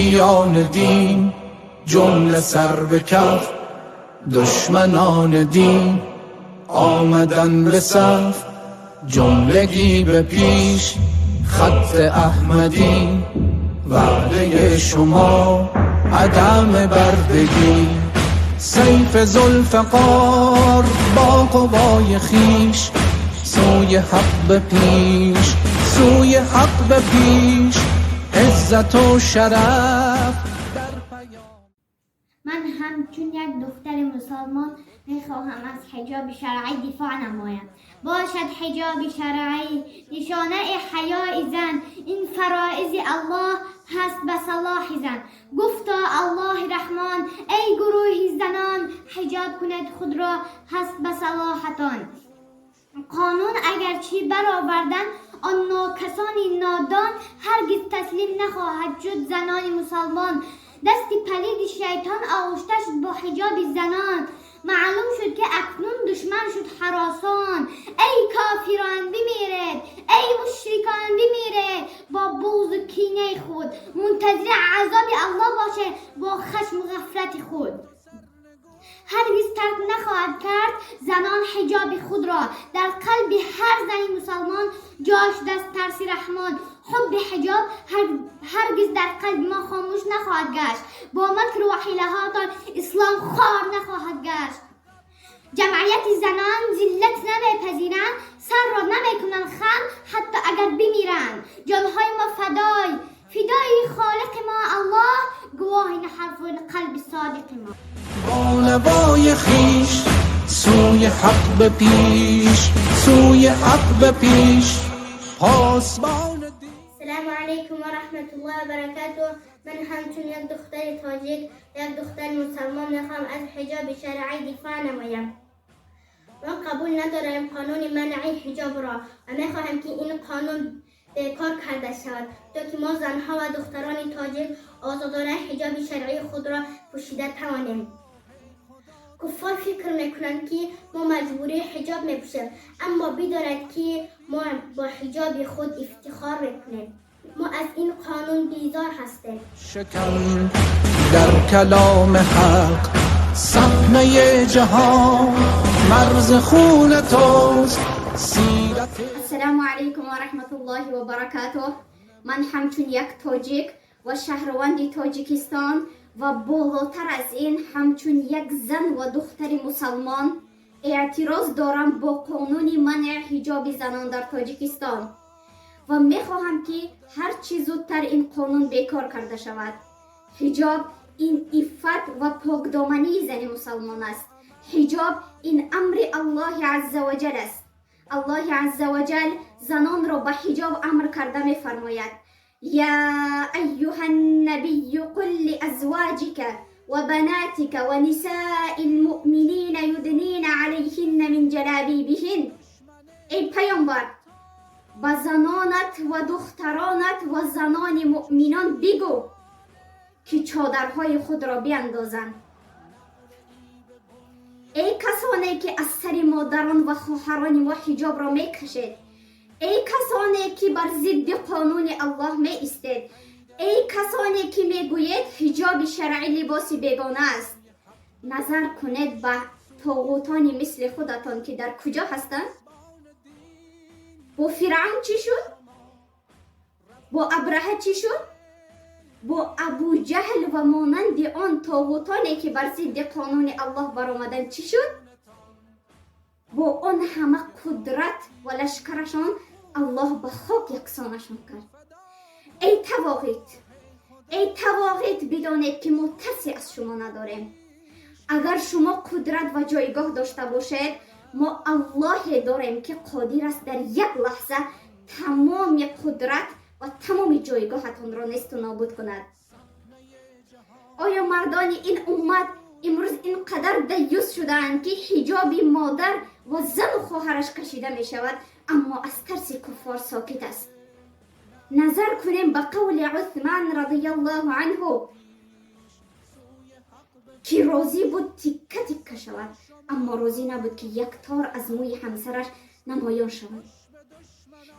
حامیان دین، جمله سر به کف. دشمنان دین آمدن به صف، جملگی به پیش. خط احمدی، وعده شما عدم بردگی. سیف ذوالفقار با قوای خویش، سوی حق به پیش، سوی حق به پیش. عزت و شرف در پیام. من همچون یک دختر مسلمان میخواهم از حجاب شرعی دفاع نمایم. باشد حجاب شرعی نشانه حیای زن، این فرائض الله هست به صلاح زن. گفتا الله رحمان ای گروه زنان، حجاب کنید خود را هست به صلاحتان. قانون اگرچه برآوردن آن ناکسان نادان، هرگز تسلیم نخواهد شد زنان مسلمان. دست پلید شیطان آغشته شد با حجاب زنان، معلوم شد که اکنون دشمن شد هراسان. ای کافران بمیرید، ای مشرکان بمیرید، با بغض و کینه خود منتظر عذاب الله باشه با خشم و غفلت خود. هرگز ترک نخواهد کرد زنان حجاب خود را، در قلب هر زن مسلمان جای شده است ترس رحمان. حب حجاب هرگز در قلب ما خاموش نخواهد گشت، با مکر و حیله هاتان اسلام خوار نخواهد گشت. جمعیت زنان ذلت نمیپذیرند، سر را نمیکنند خم حتی اگر بمیرند. جانهای ما فدای فدای خالق ما الله، گواه این حرف قلب صادق ما. با نوای خویش سوی حق به پیش، سوی حق به پیش. پاسبان دین. السلام علیکم و رحمت الله و برکاته. من همچون یک دختر تاجیک، یک دختر مسلمان میخوام از حجاب شرعی دفاع نمایم. ما قبول نداریم قانون منع حجاب را و میخواهم که این قانون بیکار کرده شود تا که ما زنها و دختران تاجیک آزادانه حجاب شرعی خود را پوشیده توانیم. کفار فکر میکنند که ما مجبوری حجاب میپوشیم، اما بدانند که ما با حجاب خود افتخار میکنیم. ما از این قانون بیزار هستیم. شکن در کلام حق صحنه جهان، مرز خون توست سیرت. السلام علیکم و رحمت الله و برکاته. من همچون یک تاجیک و شهروند تاجیکستان و بالاتر از این همچون یک زن و دختر مسلمان اعتراض دارم با قانون منع حجاب زنان در تاجیکستان و میخواهم که هر چی زودتر این قانون بیکار کرده شود. حجاب این عفت و پاکدامنی زن مسلمان است. حجاب این امر الله عز وجل است. الله عز وجل زنان را به حجاب امر کرده میفرماید: یا ایها النبی قل لازواجك وبناتك ونساء المؤمنین یدنین علیهن من جلابیبهن. ای پیامبر، به زنانت و دخترانت و زنان مؤمنان بگو که چادرهای خود را بیندازند. ای کسانی که از سر مادران و خواهران ما حجاب را میکشید، ای کسانی که بر ضد قانون الله می ایستید، ای کسانی که میگویید حجاب شرعی لباس بیگانه است، نظر کنید به طاغوتانی مثل خودتان که در کجا هستند. با فرعون چی شد؟ با ابرهه چی شد؟ با ابو جهل و مانند آن طاغوتانی که بر ضد قانون الله برآمدند چی شد؟ با آن همه قدرت و لشکرشان الله به خاک یکسانشان کرد. ای طواغیت، ای طواغیت، بدانید که ما ترسی از شما نداریم. اگر شما قدرت و جایگاه داشته باشید، ما الله داریم که قادر است در یک لحظه تمام قدرت و تمام جایگاهتان را نیست و نابود کند. آیا مردان این امت امروز اینقدر دیوث شدهاند که حجاب مادر و زن و خواهرش کشیده می شود، اما از ترس کفار ساکت است؟ نظر کنیم به قول عثمان رضی الله عنه که راضی بود تیکه تیکه شود، اما راضی نبود که یک تار از موی همسرش نمایان شود.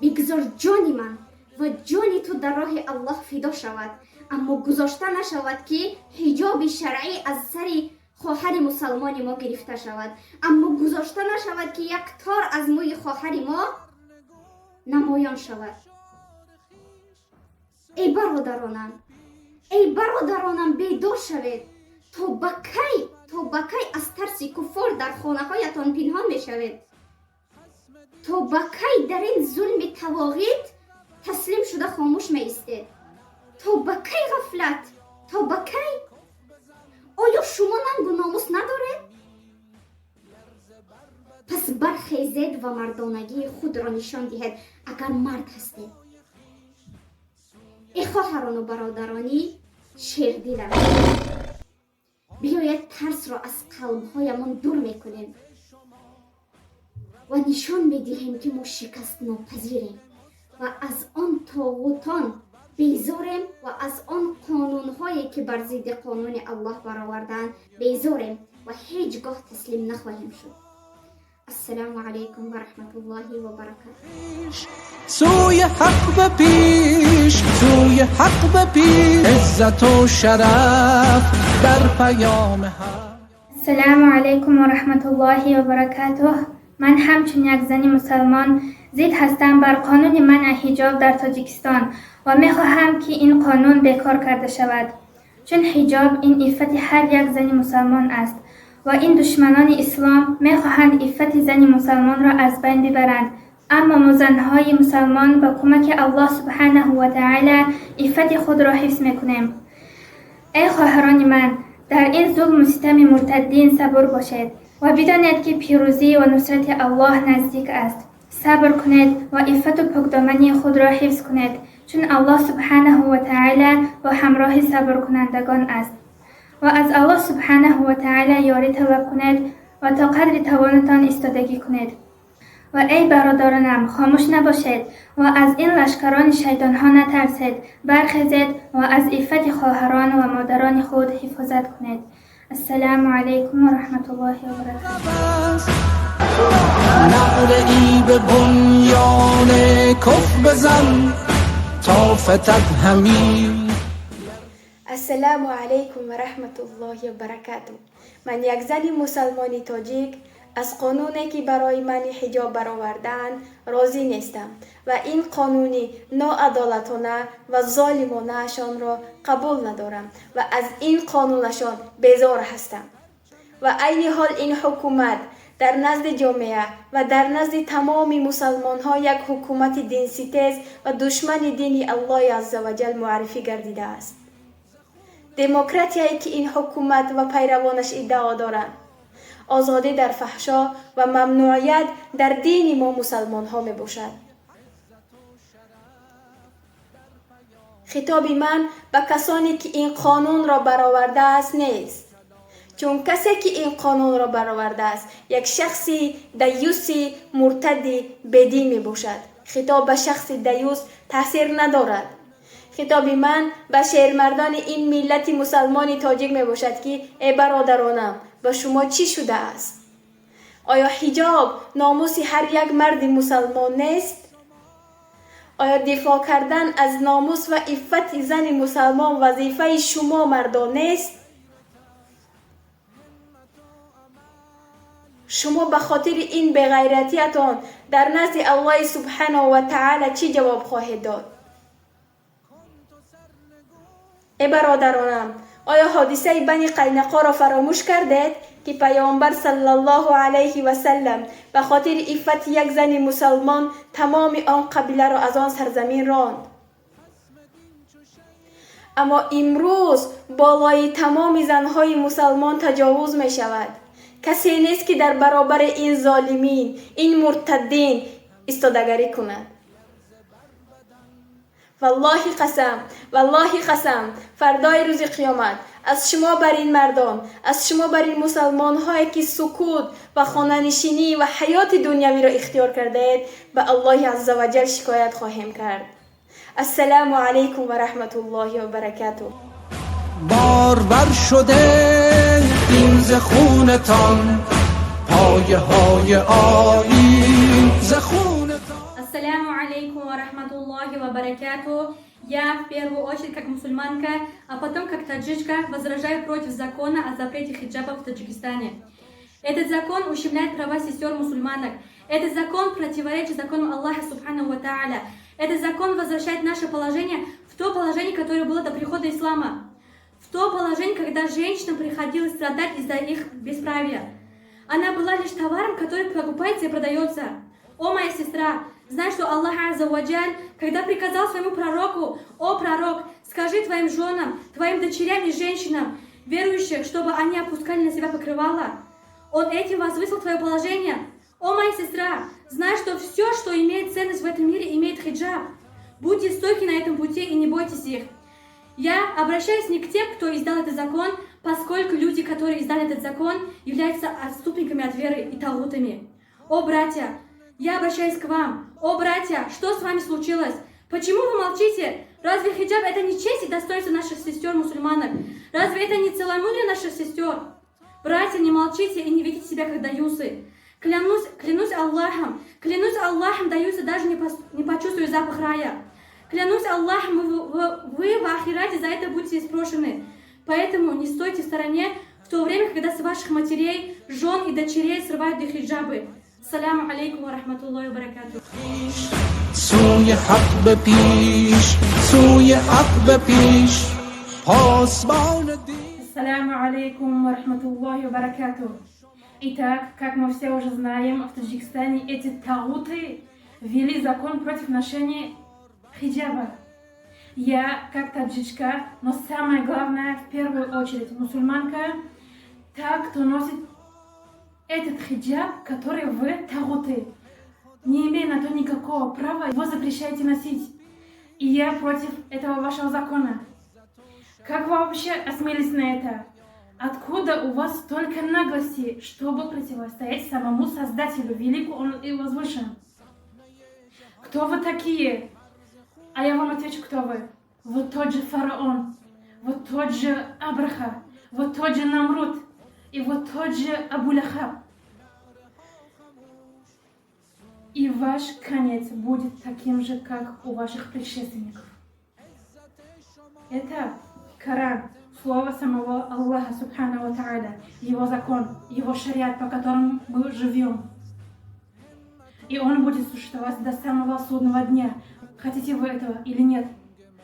بگذار جان من و جان تو در راه الله فدا شود، Аммо гузошта нашавад, ки ҳиҷоби шаръӣ аз сари хоҳари мусалмони мо гирифта шавад. Аммо гузошта нашавад, ки як тор аз мӯи хоҳари мо намоён шавад. Эй бародаронам, эй бародаронам, бедор шавед. То ба кай, то ба кай аз тарси куффор дар хонаҳоятон пинҳон мешавед? То ба кай дар ин зулми тавоғит таслим шуда хомӯш меистед? То ба кай ғафлат? То ба кай? Оё шумо нангу номус надоред? Пас бархезед ва мардонагии худро нишон диҳед, агар мард ҳастед. Эй хоҳарону бародарони шердилам, биёед, тарсро аз қалбҳоямон дур мекунем ва нишон медиҳем, ки мо шикастнопазирем ва аз он тоғутон безорем ва аз он қонунҳое, ки бар зидди қонуни Аллоҳ баровардаанд, безорем ва ҳеҷ гоҳ таслим нахоҳем шуд. Ассалому алайкум ва раҳматуллоҳи ва баракатуҳ. سوی حق به پیش، سوی حق به پیش، عزت و شرف در پیام حق. Ассалому алайкум ва раҳматуллоҳи ва баракатуҳ. Ман ҳамчун як зани мусалмон зид ҳастам бар қонуни манъи ҳиҷоб дар Тоҷикистон ва мехоҳам, ки ин қонун бекор карда шавад, чун ҳиҷоб ин иффати ҳар як зани мусалмон аст ва ин душманони ислом мехоҳанд иффати зани мусалмонро аз байн бибаранд. Аммо мо, занҳои мусалмон, ба кӯмаки Аллоҳ субҳанаҳу ва таъала иффати худро ҳифз мекунем. Эй хоҳарони ман, дар ин зулму ситами муртаддин сабур бошед ва бидонед, ки пирӯзӣ ва нусрати Аллоҳ наздик аст. Сабр кунед ва иффату покдомании худро ҳифз кунед, чун Аллоҳ субҳанаҳу ва таъала бо ҳамроҳи сабркунандагон аст. Ва аз Аллоҳ субҳанаҳу ва таъала ёрӣ талаб кунед ва то қадри тавонатон истодагӣ кунед. Ва эй бародаронам, хомӯш набошед ва аз ин лашкарони шайтонҳо натарсед. Бархезед ва аз иффати хоҳарон ва модарони худ ҳифозат кунед. Ассалому алайкум ва раҳматуллоҳи ва баракатуҳ. نعره ای به بنیان کفر بزن تا فتد همی. Ассалому алайкум ва раҳматуллоҳи ва баракатуҳ. Ман як зани мусалмони тоҷик аз қонуне, ки барои манъи ҳиҷоб баровардаанд, розӣ нестам ва ин қонуни ноадолатона ва золимонаашонро қабул надорам ва аз ин қонунашон безор ҳастам. Ва айни ҳол ин ҳукумат дар назди ҷомеа ва дар назди тамоми мусалмонҳо як ҳукумати динситез ва душмани дини Аллоҳи аззаваҷал муаррифӣ гардидааст. Демократияе, ки ин ҳукумат ва пайравонаш иддао доранд, озодӣ дар фаҳшо ва мамнуъият дар дини мо мусалмонҳо мебошад. Хитоби ман ба касоне, ки ин қонунро баровардааст, нест, чун касе, ки ин қонунро баровардааст, як шахси даюси муртади бедин мебошад. Хитоб ба шахси даюс таъсир надорад. Хитоби ман ба шермардони ин миллати мусалмони тоҷик мебошад, ки э бародаронам, ба шумо чӣ шудааст? Оё ҳиҷоб номуси ҳар як марди мусалмон нест? Оё дифоъ кардан аз номус ва иффати зани мусалмон вазифаи шумо мардон нест? Шумо ба хотири ин беғайратиятон дар назди Аллоҳи субҳанаҳу ва таъала чӣ ҷавоб хоҳед дод? Э бародаронам, оё ҳодисаи Бани Қайнақоро фаромӯш кардед, ки Паёмбар саллаллоҳу алайҳи васаллам ба хотири иффати як зани мусалмон тамоми он қабиларо аз он сарзамин ронд? Аммо имрӯз болои тамоми занҳои мусалмон таҷовуз мешавад. Касе нест, ки дар баробари ин золимин, ин муртаддин истодагарӣ кунад. Валлоҳи қасам, валлоҳи қасам, фардои рӯзи қиёмат аз шумо бар ин мардон, аз шумо бар ин мусалмонҳое, ки сукут ва хонанишинӣ ва ҳаёти дунявиро ихтиёр кардаед, ба Аллоҳи аззаваҷал шикоят хоҳем кард. Ассалому алайкум ва раҳматуллоҳи ва баракатуҳ. بارور شده این ز خونتان پایه های آیین ز خونتان. Ассалому алайкум ва раҳматуллоҳи ва баракатуҳ. Я, в первую очередь, как мусульманка, а потом как таджичка, возражаю против закона о запрете хиджаба в Таджикистане. Этот закон ущемляет права сестер мусульманок. Этот закон противоречит закону Аллаха سبحانه وتعالى. Этот закон возвращает наше положение в то положение, которое было до прихода ислама. В то положение, когда женщинам приходилось страдать из-за их бесправия. Она была лишь товаром, который покупается и продается. О, моя сестра, знай, что Аллах عز وجل, когда приказал своему пророку: «О пророк, скажи твоим женам, твоим дочерям и женщинам, верующих, чтобы они опускали на себя покрывало», он этим возвысил твое положение. О, моя сестра, знай, что все, что имеет ценность в этом мире, имеет хиджаб. Будьте стойки на этом пути и не бойтесь их. Я обращаюсь не к тем, кто издал этот закон, поскольку люди, которые издали этот закон, являются отступниками от веры и тагутами. О, братья, я обращаюсь к вам. О, братья, что с вами случилось? Почему вы молчите? Разве хиджаб это не честь и достоинство наших сестер-мусульманок? Разве это не целомудрие наших сестер? Братья, не молчите и не ведите себя как даюсы. Клянусь, клянусь Аллахом, клянусь Аллахом, даюсы даже не почувствуют запах рая. Клянусь Аллахом, вы в ахирате за это будете спрошены. Поэтому не стойте в стороне в то время, когда с ваших матерей, жен и дочерей срывают их хиджабы. السلام عليكم ورحمة الله وبركاته. سوی حق به پیش، سوی حق به پیش، پاسبان دین. السلام عليكم ورحمة الله وبركاته. Итак, как мы все уже знаем, в Таджикистане эти тагуты ввели закон против ношения хиджаба. Я, как таджичка, но самое главное, в первую очередь, мусульманка, та, кто носит этот хиджаб, который вы, тагуты, не имея на то никакого права, его запрещаете носить. И я против этого вашего закона. Как вы вообще осмелились на это? Откуда у вас столько наглости, чтобы противостоять самому Создателю, велику он и возвышен? Кто вы такие? А я вам отвечу, кто вы. Вот тот же фараон, вот тот же Абраха, вот тот же Намруд и вот тот же Абу Лахаб. И ваш конец будет таким же, как у ваших предшественников. Это Коран, слово самого Аллаха, سبحانه وتعالى, его закон, его шариат, по которому мы живем. И он будет существовать до самого судного дня, хотите вы этого или нет.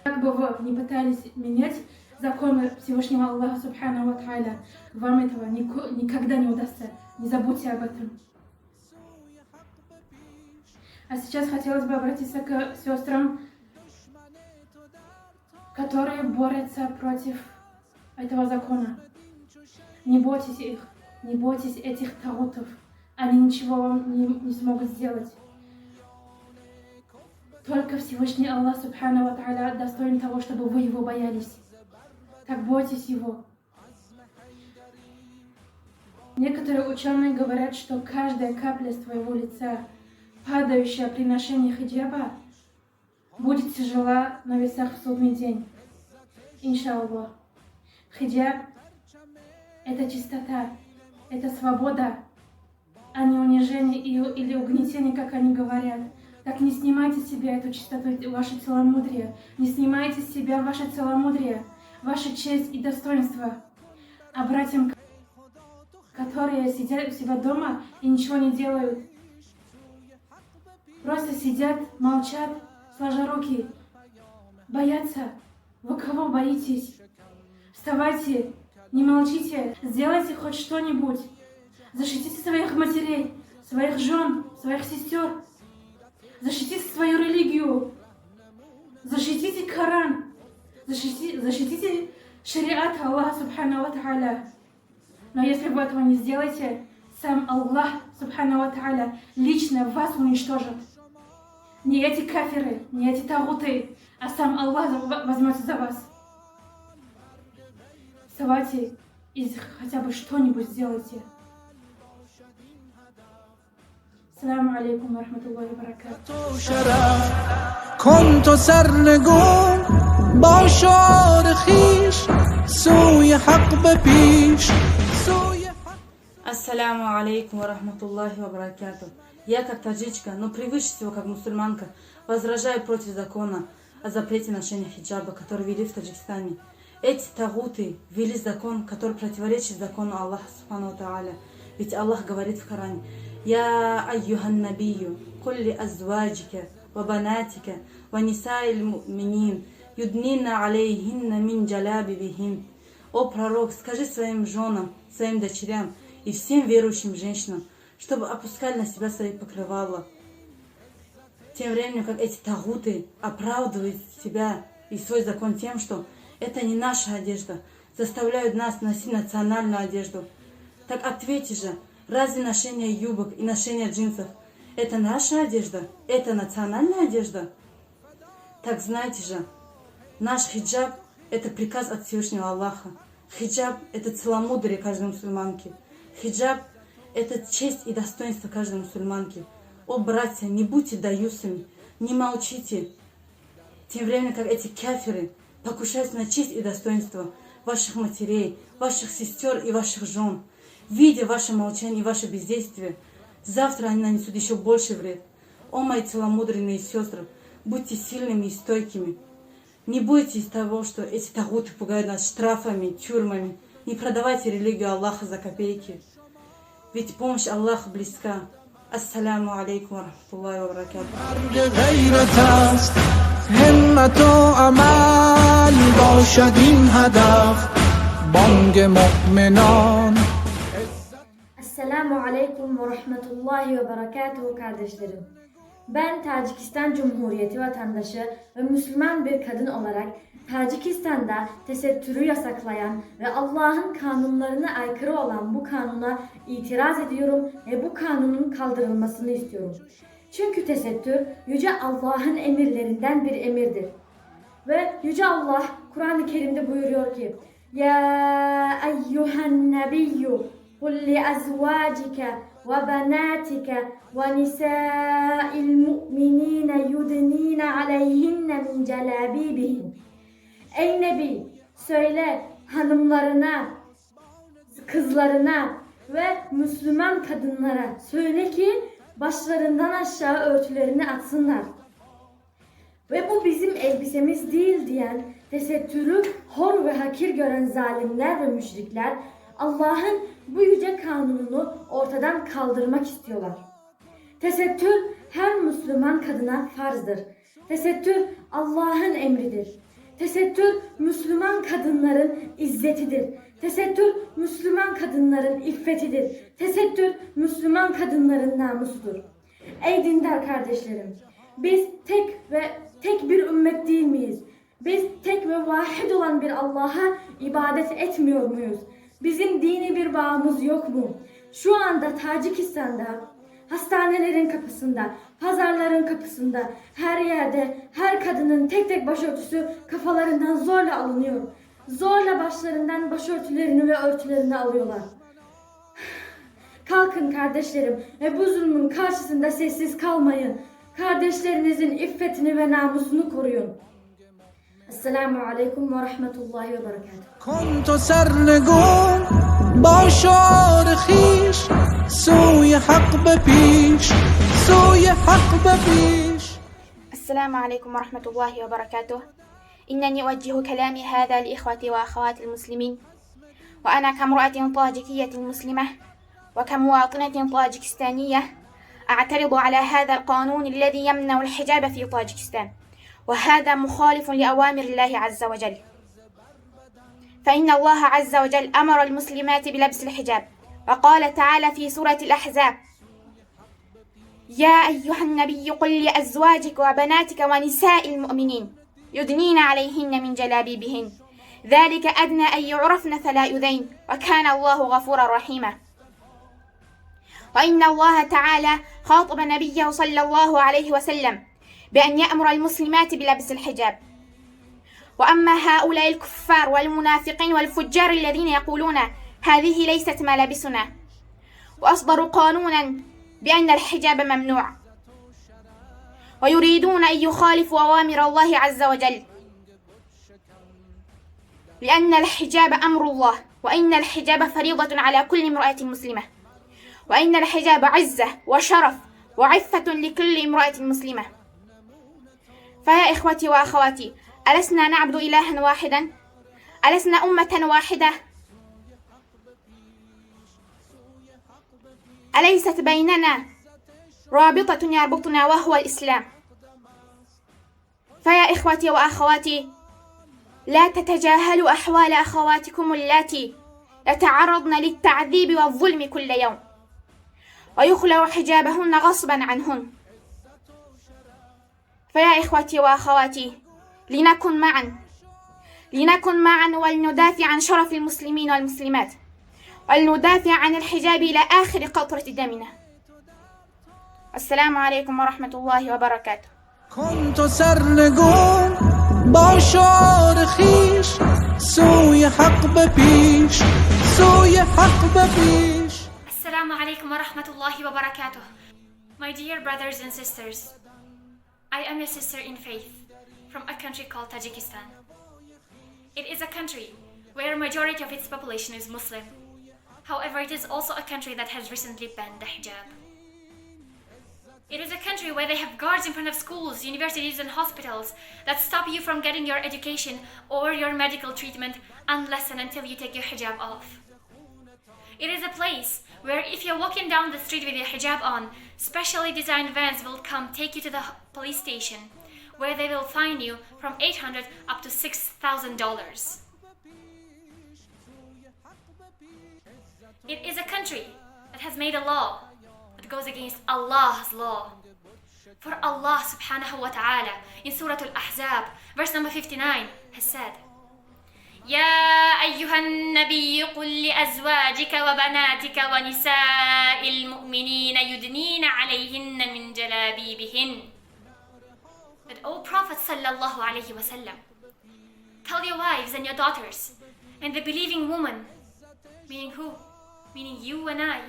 Как бы вы ни пытались менять законы Всевышнего Аллаха, سبحانه وتعالى, вам этого никогда не удастся. Не забудьте об этом. А сейчас хотелось бы обратиться к сестрам, которые борются против этого закона. Не бойтесь их, не бойтесь этих тагутов. Они ничего вам не смогут сделать. Только Всевышний Аллах, سبحانه وتعالى, достоин того, чтобы вы его боялись. Так бойтесь его. Некоторые ученые говорят, что каждая капля с твоего лица, падающая при ношении хиджаба, будет тяжела на весах в судный день. إن شاء الله. Хиджаб – это чистота, это свобода, а не унижение или угнетение, как они говорят. Так не снимайте с себя эту чистоту, ваше целомудрие. Не снимайте с себя ваше целомудрие, ваша честь и достоинство. А братьям, которые сидят у себя дома и ничего не делают, просто сидят, молчат, сложа руки, боятся. Вы кого боитесь? Вставайте, не молчите, сделайте хоть что-нибудь. Защитите своих матерей, своих жен, своих сестер. Защитите свою религию. Защитите Коран. Защитите шариат Аллаха, سبحانه وتعالى. Но если вы этого не сделаете, сам Аллах, سبحانه وتعالى, лично вас уничтожит. Не эти кафиры, не эти тагуты, а сам Аллах возьмется за вас. Вставайте и хотя бы что-нибудь сделайте. السلام عليكم ورحمة الله وبركاته. شرف کن تو سرنگون با شعار خویش، سوی حق به پیش، سوی حق. السلام عليكم ورحمة الله وبركاته. Я как таджичка, но превыше всего как мусульманка, возражаю против закона о запрете ношения хиджаба, который ввели в Таджикистане. Эти тагуты ввели закон, который противоречит закону Аллаха سبحانه وتعالى. Ведь Аллах говорит в Коране: «يا أيها النبي، قل لأزواجك وبناتك ونساء المؤمنين، يدنين عليهن من جلابيبهن». О пророк, скажи своим женам, своим дочерям и всем верующим женщинам, чтобы опускали на себя свои покрывала. Тем временем, как эти тагуты оправдывают себя и свой закон тем, что это не наша одежда, заставляют нас носить национальную одежду. Так ответьте же, разве ношение юбок и ношение джинсов – это наша одежда? Это национальная одежда? Так знайте же, наш хиджаб – это приказ от Всевышнего Аллаха. Хиджаб – это целомудрие каждой мусульманки. Хиджаб – это честь и достоинство каждой мусульманки. О, братья, не будьте даюсами, не молчите. Тем временем, как эти кафиры покушаются на честь и достоинство ваших матерей, ваших сестер и ваших жен. Видя ваше молчание и ваше бездействие, завтра они нанесут еще больше вред. О, мои целомудренные сестры, будьте сильными и стойкими. Не бойтесь того, что эти тагуты пугают нас штрафами, тюрьмами. Не продавайте религию Аллаха за копейки. Ведь помощь Аллаха близка. السلام عليكم ورحمة الله وبركاته. غیرت است همت و عمل باشد این هدف بانگ مؤمنان. السلام عليكم ورحمة الله وبركاته kardeşlerim. Ben Tacikistan Cumhuriyeti vatandaşı ve Müslüman bir kadın olarak Tacikistan'da tesettürü yasaklayan ve Allah'ın kanunlarına aykırı olan bu kanuna itiraz ediyorum ve bu kanunun kaldırılmasını istiyorum. Çünkü tesettür Yüce Allah'ın emirlerinden bir emirdir. Ve Yüce Allah Kur'an-ı Kerim'de buyuruyor ki: يا أيها النبي قل لأزواجك وبناتك ونساء المؤمنين يدنين عليهن من جلابيبهن. Ey Nebi, söyle hanımlarına, kızlarına ve Müslüman kadınlara söyle ki başlarından aşağı örtülerini atsınlar. Ve bu bizim elbisemiz değil diyen, tesettürü hor ve hakir gören zalimler ve müşrikler Allah'ın bu yüce kanununu ortadan kaldırmak istiyorlar. Tesettür her Müslüman kadına farzdır. Tesettür Allah'ın emridir. Tesettür Müslüman kadınların izzetidir. Tesettür Müslüman kadınların iffetidir. Tesettür Müslüman kadınların namusudur. Ey dindar kardeşlerim, biz tek ve tek bir ümmet değil miyiz? Biz tek ve vahid olan bir Allah'a ibadet etmiyor muyuz? Bizim dini bir bağımız yok mu? Şu anda Tacikistan'da hastanelerin kapısında, pazarların kapısında, her yerde her kadının tek tek başörtüsü kafalarından zorla alınıyor. Zorla başlarından başörtülerini ve örtülerini alıyorlar. Kalkın kardeşlerim ve bu zulmün karşısında sessiz kalmayın. Kardeşlerinizin iffetini ve namusunu koruyun. السلام عليكم ورحمة الله وبركاته. کن تو سرنگون با شعار خویش، سوی حق به پیش، سوی حق به پیش. السلام عليكم ورحمة الله وبركاته. إنني أوجه كلامي هذا لإخوتي وأخواتي المسلمين، وأنا كامرأة طاجيكية مسلمة وكمواطنة طاجيكستانية أعترض على هذا القانون الذي يمنع الحجاب في طاجيكستان، وهذا مخالف لأوامر الله عز وجل، فإن الله عز وجل أمر المسلمات بلبس الحجاب، وقال تعالى في سورة الأحزاب: يا أيها النبي قل لأزواجك وبناتك ونساء المؤمنين يدنين عليهن من جلابيبهن ذلك أدنى أن يعرفن فلا يؤذين وكان الله غفورا رحيما. وإن الله تعالى خاطب نبيه صلى الله عليه وسلم بأن يأمر المسلمات بلبس الحجاب. وأما هؤلاء الكفار والمنافقين والفجار الذين يقولون هذه ليست ملابسنا، وأصدروا قانونا بأن الحجاب ممنوع، ويريدون أن يخالفوا أوامر الله عز وجل، لأن الحجاب أمر الله، وإن الحجاب فريضة على كل امرأة مسلمة، وإن الحجاب عزة وشرف وعفة لكل امرأة مسلمة. فيا إخوتي وأخواتي، ألسنا نعبد إلها واحدا؟ ألسنا أمة واحدة؟ أليست بيننا رابطة يربطنا وهو الإسلام؟ فيا إخوتي وأخواتي، لا تتجاهلوا أحوال أخواتكم اللاتي يتعرضن للتعذيب والظلم كل يوم، ويخلع حجابهن غصبا عنهن. فيا إخوتي وأخواتي، لنكن معا ولندافع عن شرف المسلمين والمسلمات، ولندافع عن الحجاب إلى آخر قطرة دمنا. السلام عليكم ورحمة الله وبركاته. کن تو سرنگون با شعار خویش، سوی حق بپیش، سوی حق بپیش. السلام عليكم ورحمة الله وبركاته. My dear brothers and sisters, I am your sister in faith from a country called Tajikistan. It is a country where a majority of its population is Muslim. However, it is also a country that has recently banned the hijab. It is a country where they have guards in front of schools, universities and hospitals that stop you from getting your education or your medical treatment unless and until you take your hijab off. It is a place where if you're walking down the street with your hijab on, specially designed vans will come take you to the police station, where they will fine you from $800 up to $6,000. It is a country that has made a law that goes against Allah's law. For Allah subhanahu wa ta'ala in Surah Al-Ahzab, verse number 59, has said, يا أيها النبي قل لأزواجك وبناتك ونساء المؤمنين يدنين عليهن من جلابيبهن. That, O Prophet sallallahu alayhi wasallam, tell your wives and your daughters and the believing woman, meaning who? Meaning you and I,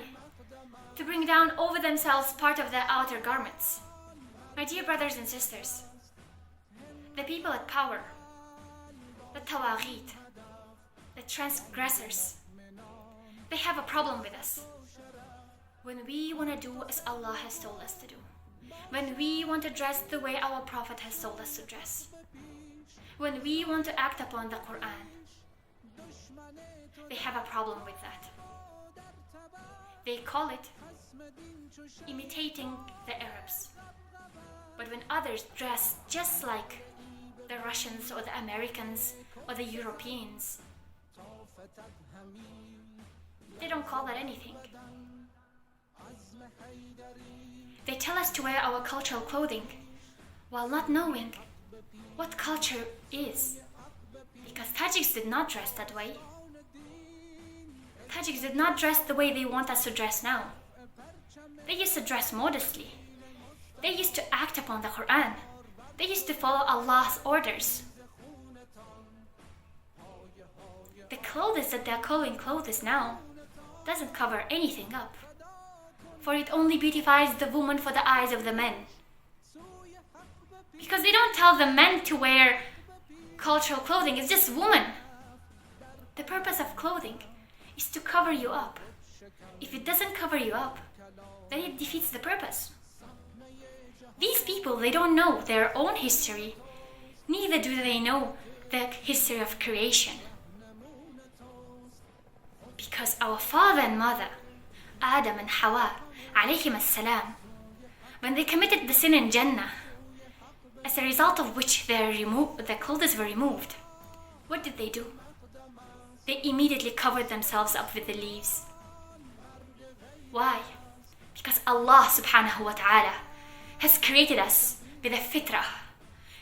to bring down over themselves part of their outer garments. My dear brothers and sisters, the people at power, the tawaghit, the transgressors, they have a problem with us. When we want to do as Allah has told us to do, when we want to dress the way our Prophet has told us to dress, when we want to act upon the Quran, they have a problem with that. They call it imitating the Arabs. But when others dress just like the Russians or the Americans or the Europeans, they don't call that anything. They tell us to wear our cultural clothing while not knowing what culture is. Because Tajiks did not dress that way. Tajiks did not dress the way they want us to dress now. They used to dress modestly. They used to act upon the Quran. They used to follow Allah's orders. The clothes that they're calling clothes now doesn't cover anything up, for it only beautifies the woman for the eyes of the men. Because they don't tell the men to wear cultural clothing, it's just women. The purpose of clothing is to cover you up. If it doesn't cover you up, then it defeats the purpose. These people, they don't know their own history, neither do they know the history of creation. Because our father and mother, Adam and Hawa, alayhim as-salam, when they committed the sin in Jannah, as a result of which their clothes were removed, what did they do? They immediately covered themselves up with the leaves. Why? Because Allah subhanahu wa ta'ala has created us with a fitrah,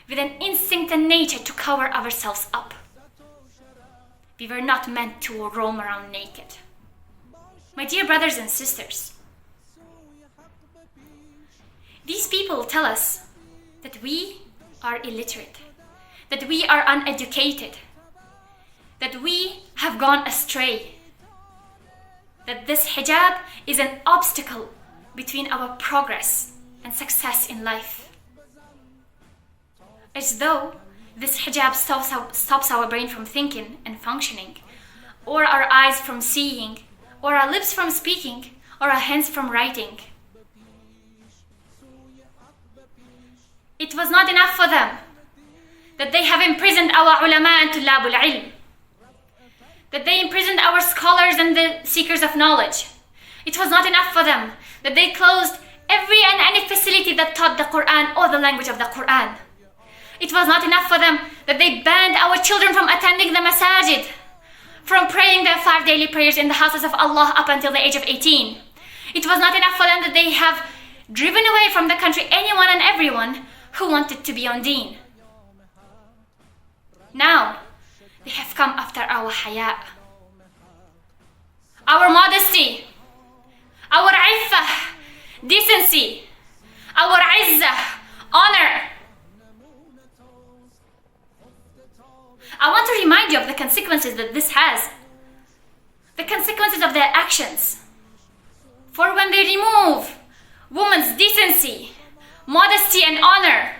with an instinct and nature to cover ourselves up. We were not meant to roam around naked. My dear brothers and sisters, these people tell us that we are illiterate, that we are uneducated, that we have gone astray, that this hijab is an obstacle between our progress and success in life. As though this hijab stops our brain from thinking and functioning, or our eyes from seeing, or our lips from speaking, or our hands from writing. It was not enough for them that they have imprisoned our ulama and tullab al-ilm, that they imprisoned our scholars and the seekers of knowledge. It was not enough for them that they closed every and any facility that taught the Quran or the language of the Quran. It was not enough for them that they banned our children from attending the masajid, from praying their 5 daily prayers in the houses of Allah up until the age of 18. It was not enough for them that they have driven away from the country anyone and everyone who wanted to be on deen. Now, they have come after our haya, our modesty, our iffah, decency, our izzah, honor. I want to remind you of the consequences that this has, the consequences of their actions. For when they remove woman's decency, modesty and honor,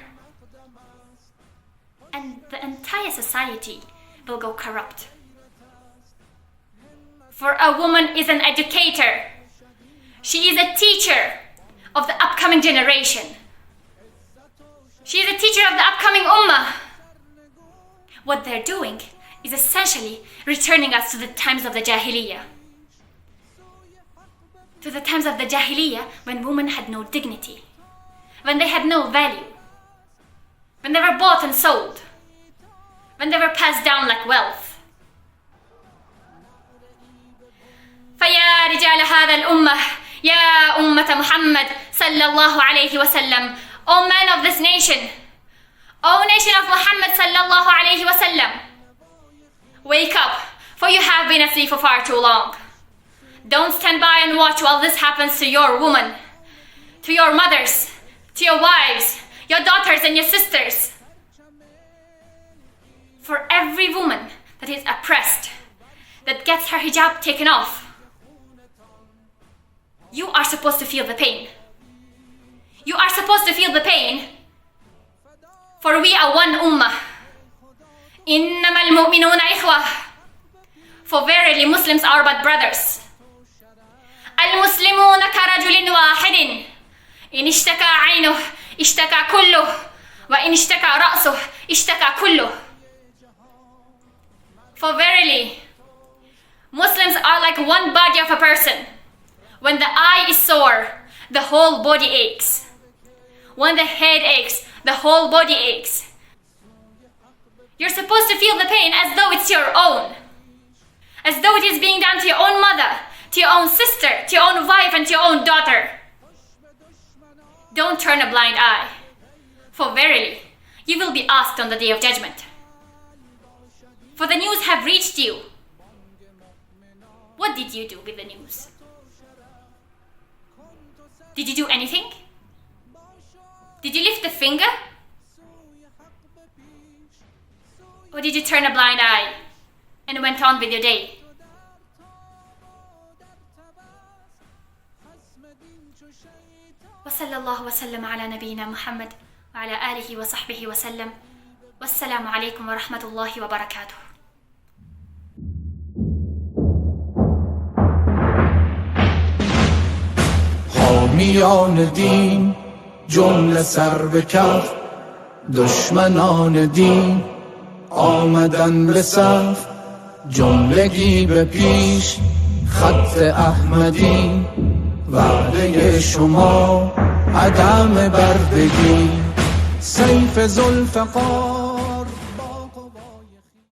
and the entire society will go corrupt. For a woman is an educator. She is a teacher of the upcoming generation. She is a teacher of the upcoming ummah. What they're doing is essentially returning us to the times of the Jahiliyyah. To the times of the Jahiliyyah when women had no dignity, when they had no value, when they were bought and sold, when they were passed down like wealth. فيا رجال هذا الأمة يا أمة محمد صلى الله عليه وسلم, O men of this nation, O nation of Muhammad sallallahu alayhi wasallam, wake up, for you have been asleep for far too long. Don't stand by and watch while this happens to your woman, to your mothers, to your wives, your daughters and your sisters. For every woman that is oppressed, that gets her hijab taken off, you are supposed to feel the pain. You are supposed to feel the pain. For we are one ummah. إنما المؤمنون إخوة. For verily Muslims are but brothers. المسلمون كرجل واحد. إن اشتكى عينه اشتكى كله، وإن اشتكى رأسه اشتكى كله. For verily, Muslims are like one body of a person. When the eye is sore, the whole body aches. When the head aches, the whole body aches. You're supposed to feel the pain as though it's your own. As though it is being done to your own mother, to your own sister, to your own wife, and to your own daughter. Don't turn a blind eye. For verily, you will be asked on the day of judgment. For the news have reached you. What did you do with the news? Did you do anything? Did you lift a finger? Or did you turn a blind eye and went on with your day? وصلى الله وسلم على نبينا محمد وعلى آله وصحبه وسلم. والسلام عليكم ورحمة الله وبركاته. حامیان دین جمله سر به کف، دشمنان دین آمدن به صف، جملگی به پیش خط احمدی، وعده شما عدم بردگی، سیف ذوالفقار.